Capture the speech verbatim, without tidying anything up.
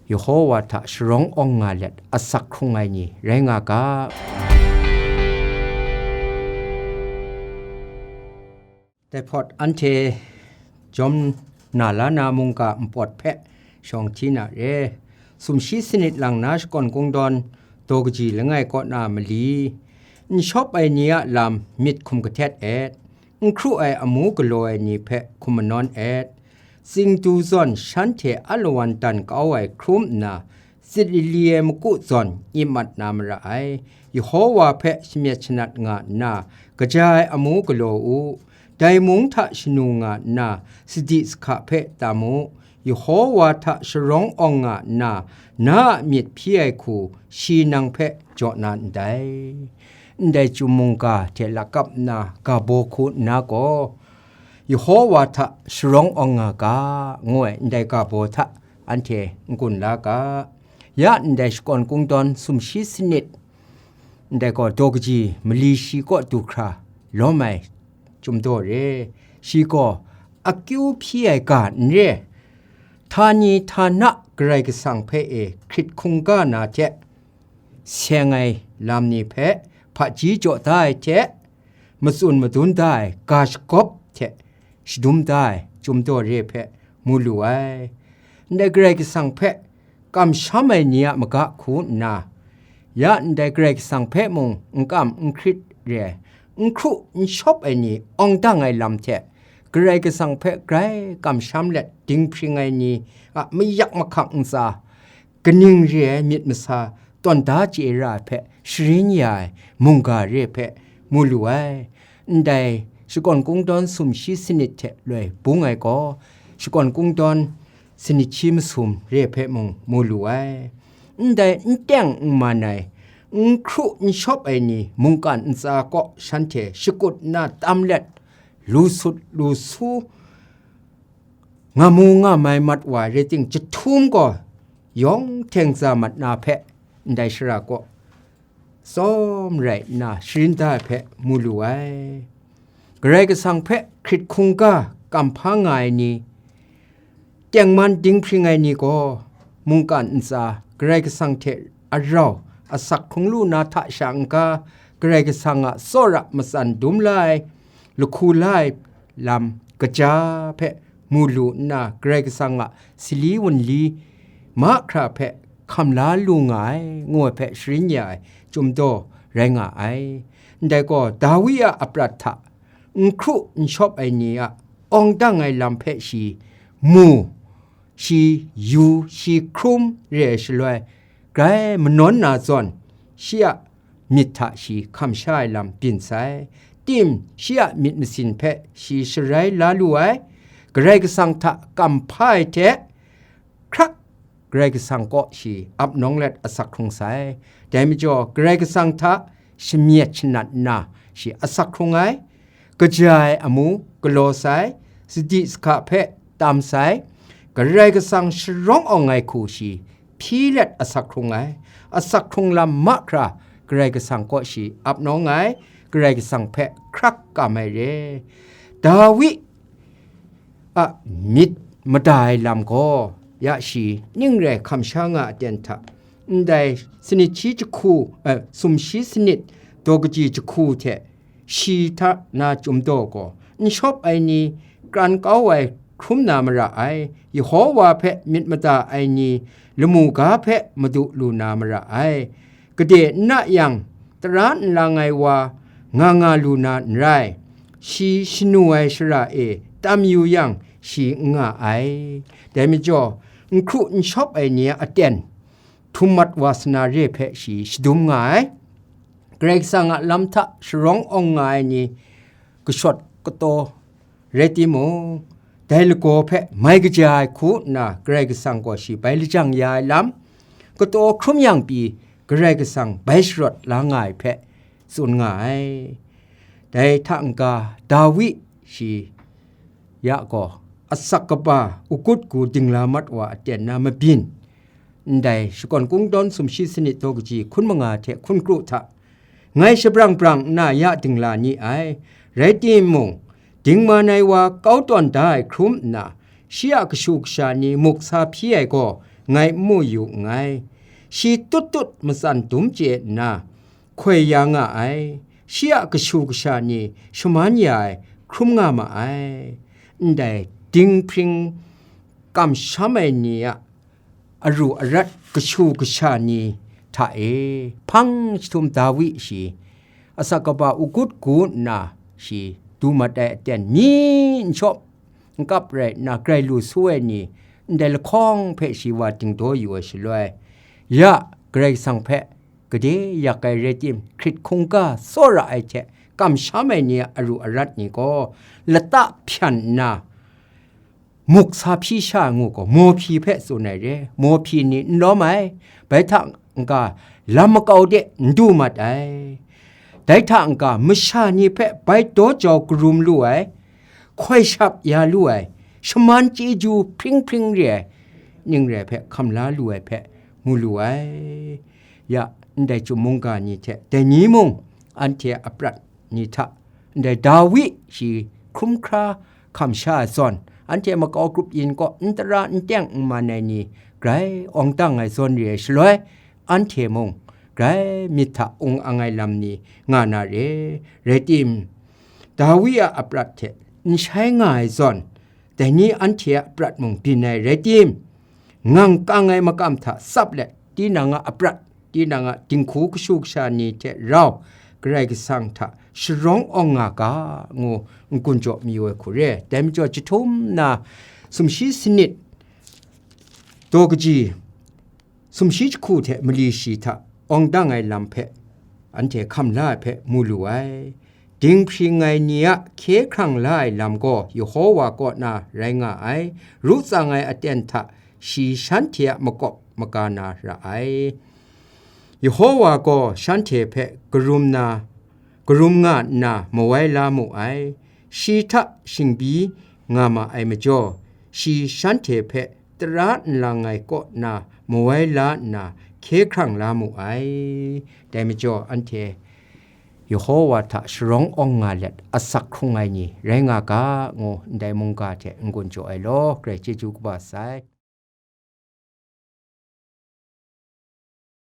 Yehowa hta sharawng awng nga let asak hkrung ai ni rai nga ga. Dai hpawt anhte jawm na la na mungga npawt hpe shawng hti na re. Sumshi sanit lang na shakawn kungdawn daw kaji langai kaw na mali, n shawp ai ni a lam myit hkum kahtet et, n hkru ai amu galaw ai ni hpe hkum manawn et, tsingdu zawn shanhte alawan dan kau ai hkrum nna, tsit lili ai maku zawn ip mat na mara ai. Yehowa hpe shamyet shanat nga nna, kaja ai amu galaw u. Dai mung hta shanu nga nna, sadi sahka hpe tam u. Yehowa hta sharawng awng nga nna, na a myit hpyi ai hku shi nang hpe jaw na ndai. Ndai chyum mungga hte lakap nna ga baw hku nna gaw, Yehowa hta sharawng awng nga ga, ngu ai ndai ga baw hta anhte n-gun la ga. Ya ndai shakawn kungdawn sumshi sanit, ndai gaw daw kaji mali shi kaw du hkra lawm ai chyum daw re. Shi gaw akyu hpyi ai ga n re, htani htana Karai Kasang hpe e hkrit hkungga na hte seng ai lam ni hpe hpaji jaw da ai hte, matsun madun da ai ga shagawp hte shadum da ai chyum daw re hpe mu lu ai. Ndai Karai Kasang hpe kamsham ai ni a maga hku nna, ya ndai Karai Kasang hpe mung n kam n hkrit re ai, n hkru n shawp ai ni awng dang ai lam hte, Karai Kasang hpe grai kamsham let dinghpring ai ni a mayak mahkang ntsa, kaning re ai myit masa tawn da chye ra ai hpe sharin ya ai mungga re hpe mu lu ai. Ndai shakawn kungdawn sumshi sanit hte loi bung ai gaw, shakawn kungdawn sanit shi masum re hpe mung mu lu ai. Ndai n teng n man ai, n hkru n shawp ai ni mungkan ntsa kaw shanhte shakut nna tam let, lu sut lu su, nga mu nga mai mat wa rai ting, jahtum gaw yawng hteng za mat na hpe ndai shara kaw tsawm rai nna sharin da ai hpe mu lu ai. Karai Kasang hpe hkrit hkungga kamhpa nga ai ni, tengman dinghpring ai ni gaw, mungkan ntsa Karai Kasang hte arau asak hkrung lu na hta sha n-ga, Karai Kasang a tsawra matsan dum la ai, lahku la ai lam kaja hpe mu lu nna, Karai Kasang a sali wunli mahkra hpe hkam la lu nga ai, ngu ai hpe sharin ya ai chyum daw rai nga ai. Ndai gaw, Dawi a aprat hta n hkru n shawp ai ni a awng dang ai lam hpe shi mu, shi yu, shi hkrum re ai shaloi, grai manawn na zawn, shi a myit hta shi hkam sha ai lam byin sai. Tim, shi a myit masin hpe shi sharai la lu ai, Karai Kasang hta kamhpa ai hte, hkrak Karai Kasang kaw shi ap nawng let asak hkrung sai. Dai majaw, Karai Kasang hta shamyet shanat nna shi asak hkrung ai, kaja ai amu galaw sai, sadi sahka hpe tam sai, Karai Kasang sharawng awng ai hku shi hpyi let asak hkrung ai, asak hkrung lam mahkra Karai Kasang kaw shi ap nawng ai, Karai Kasang hpe hkrak kam ai re. Dawi a myit mada ai lam gaw, ya shi ning rai hkam sha nga aten hta, ndai sanit shi jahku, eh, sumshi sanit daw kaji jahku hte shi hta na chyum daw gaw, n shawp ai ni, kran kau ai hkrum na mara ai, Yehowa hpe myit mada ai ni, lamu ga hpe madu lu na mara ai. Gade n na yang, tara n lang ai wa nga nga lu na n rai, shi shanu ai shara e tam yu yang, shi n nga ai. Dai majaw, n hkru n shawp ai ni a aten, htum mat wa sana re hpe shi shadum nga ai. Karai Kasang a lam hta sharawng awng nga ai ni kashawt kataw rai timung, dai lagaw hpe mai kaja ai hku nna Karai Kasang gaw shi bai lajang ya ai lam, kataw hkrum yang pyi Karai Kasang bai sharawt la nga ai hpe tsun nga ai. Dai hta n-ga, Dawi shi ya gaw, asak kaba, agut gu dingla mat wa aten na mabyin, ndai shakawn kungdawn sumshi sanit daw kaji hkun manga hte hkun kru hta, ngai shabrang brang nna ya dingla ni ai. Rai timung, dingman ai wa kau tawn da ai hkrum nna, shi a kashu kasha ni muk sa hpyi ai gaw, ngai n mu yu nngai. Shi tut tut matsan dum chye nna, hkoi ya nga ai. Shi a kashu kasha ni shaman ya ai hkrum nga ma ai. Ndai dinghpring kamsham ai ni a aru arat kashu kasha ni hta e, hpang jahtum Dawi shi, asak kaba ugut gu nna shi du mat ai aten myi n shawp n kap rai nna, grai lu su ai ni ndai lahkawng hpe shi wa dingdaw yu ai shaloi, ya Karai Kasang hpe gade yak ai rai tim, hkrit hkungga tsawra ai hte kamsham ai ni a aru arat ni gaw, lata hpyan nna, muk sa hpyi sha ngu gaw, mawhpyi hpe tsun ai re, mawhpyi ni n lawm ai, bai hta n-ga lam makau de n du mat ai. Dai hta n-ga masha ni hpe bai daw jau karum lu ai, hkoi shap ya lu ai, shaman chyeju hpring hpring re ai, ning re ai hpe hkam la lu ai hpe mu lu ai. Ya, ndai chyum mungga ni hte dai ni mung, anhte a prat ni hta, ndai Dawi shi hkrum hkra hkam sha ai zawn, anhte makau grup yin kaw n tara n teng n man ai ni grai awng dang ai zawn re ai shaloi, anhte mung grai myit hta ung ang ai lam ni nga na re. Rai tim, Dawi a aprat hte n shai nga ai zawn, dai ni anhte a prat mung byin ai rai tim, ngang kang ai makam hta tsap let, tinang a aprat, tinang a dinghku kashu kasha ni hte rau Karai Kasang hta sharawng awng nga ga, ngu n-gun jaw mayu ai hku re. Dai majaw, jahtum na sumshi sanit daw kaji, sumshi jahku hte mali shi hta awng dang ai lam hpe anhte hkam la ai hpe mu lu ai. Dinghpring ai ni a hkye hkrang la ai lam gaw Yehowa kaw na rai nga ai. Ru tsang ai aten hta shi shanhte a makawp maga na ra ai. Yehowa gaw shanhte hpe karum na, karum nga nna mawai la mu ai. Shi hta shingbyi nga ma ai majaw, shi shanhte hpe tara nlang ai kaw na mawai la nna hkye hkrang la mu ai. Dai majaw, anhte Yehowa hta sharawng awng nga let asak hkrung ai ni rai nga ga, ngu ndai mungga hte n-gun jaw ai law, Karai chyeju kaba sai.